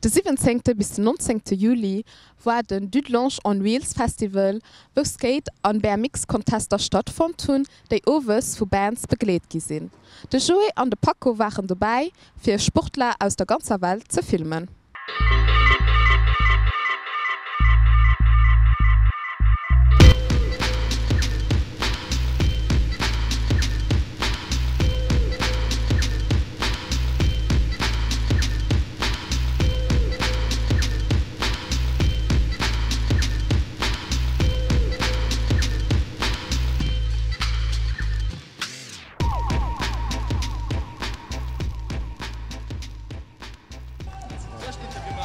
De 17. Bis den 19. Juli war den Dudelange on Wheels Festival, wou Skate an BMX Contester stattfonnt hunn, déi owes vu Bands begleet gi sinn. De Joé an de Paco waren dobäi, fir Sportler aus der ganzer Welt ze filmen.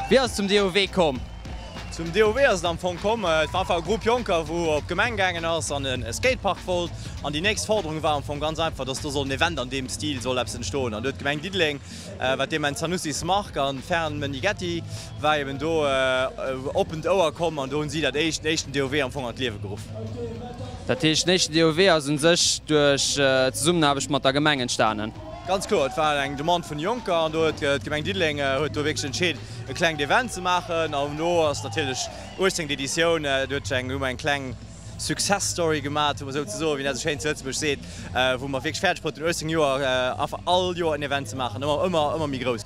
Wéi ass et zum DOW komm? Zum DOW ass et am Fong komm, et war einfach e Grupp Jonker wou op d'Gemeng gaangen ass an e Skatepark wollt. An déi nächst Forderung war am Fong ganz einfach, dass do soll en Event an deem Stil soll eppes entstoen. An do huet d'Gemeng Diddeleng, wat dee Moment Zanussi Marc an Fern Meneghetti war, eben do oppent Ouer komm an do hunn si dat éischt, den éischten DOW am Fong an d'Liewe geruff. Dat heescht, den éischten DOW ass u sech duerch d'Zesummenaarbecht mat der Gemeng entstanen? Ganz kloer, et war eng Demande vun de Jonker an do huet d'Gemeng Diddeleng huet do wierklech entscheet e klengt Event ze maachen an elo ass natierlech 18. Editioun, do huet sech eng, hu mer eng kleng Success Story gemat, fir esou ze soen, wéi een dat esou schéin zu Lëtzebuerg seet, wou mer wierklech fäerdeg bruet hunn 18 Joer einfach all Joer en Event ze maachen, ëmmer, ëmmer, ëmmer méi grouss.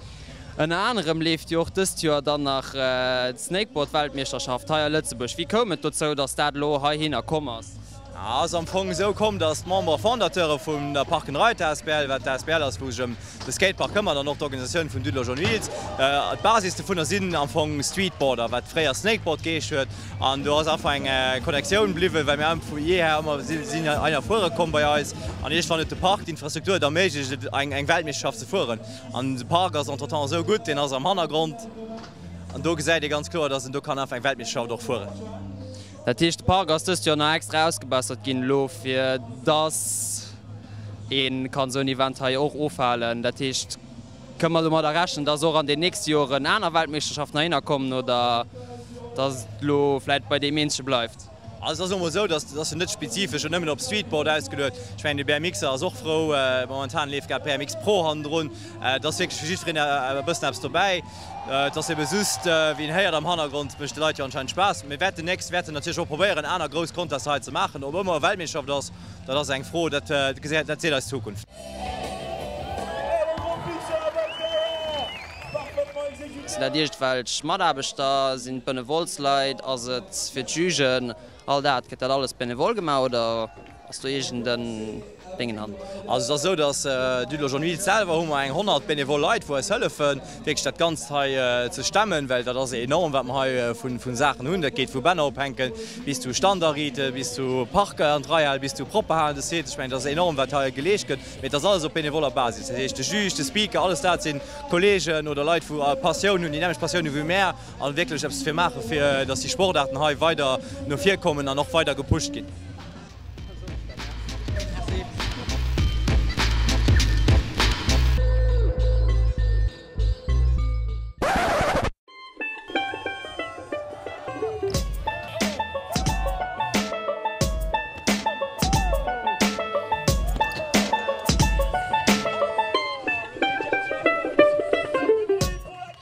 Ënner anerem leeft jo och dëst Joer dann nach d'Snakeboard-Weltmeeschterschaft hei a Lëtzebuerg. Wéi koum et dozou, datt dat elo heihinner komm ass? Ass am Fong esou komm, dass d'Membere Fondateure vun der Park and Ride asbl, wat d'asbl ass wou sech ëm de Skatepark këmmert an och d'Organisatioun vun Dudelange on Wheels, d'Basis dovunner sinn am Fong Streetboarder, wat fréier Snakeboard geheescht huet. An do ass einfach eng Connectioun bliwwen, well mir vu jeeher ëmmer si sinn heihinner fuere komm bei eis an iergendwann huet de Park d'Infrastruktur et erméiglecht et eng eng Weltmeeschterschaft ze fueren. An de Park ass entretemps esou gutt, deen ass am Hannergrond an do gesäit ee ganz kloer, dass en do kann einfach eng Weltmeeschterschaft och fueren. Dat heescht, de Park ass dëst Joer nach extra ausgebessert ginn elo, fir dass ee kann esou en Event hei och ofhalen. Dat heescht, kënne mer domadder rechnen, dass och an den nächste Joren aner Weltmeeschterschaften heihinner kommen oder dass et elo vläicht bei deem eenzege bleift? Also et ass elo mol esou, dass et ass jo net spezifesch nëmmen op Streetboard ausgeluet. Ech mengen, de BMXer ass och frou. Momentan leeft grad BMX Pro hannendrun. Et ass wierklech fir jiddwereen e bëssen eppes dobäi. Et ass ebe just, wéi een héiert am Hannergrond, mécht de Leit jo anscheinend Spaass. Mir wäerten nächst wäerten natierlech och probéieren, aner grouss Contester hei ze maachen. Ob ëmmer e Weltmeeschterschaft ass, dat ass eng Fro, dat gesäit, dat seet eis d'Zukunft. Sinn dat iergendwelch Mataarbechter, sinn et Benevolsleit, ass et fir d'Jugen, all dat, gëtt dat alles benevol gemaach oder ass do iergend en Déngen hannendrun? Also et ass esou, datt Dudelange on Wheels selwer hu mer eng 100 benevol Leit, wou eis hëllefen, wierklech dat Ganzt hei ze stemmen, well dat ass enorm, wat mer hei vu Saachen hunn. Dat geet vu Bänner ophänken bis zu Standarriite, bis zu Parker an d'Rei halen, bis zu propper halen de Site. Ech mengen, dat ass enorm, wat hei geleescht gëtt. Mee et ass alles op benevoller Basis. Dat heescht, de Juge, de Speaker, alles dat si Kolleegen oder Leit, wou Passioun hunn, déi nämmlecht Passioun hu wéi mär a wierklech eppes dofir maachen, fir datt déi Sportaarten hei weider no vir kommen an och weider gepusht ginn.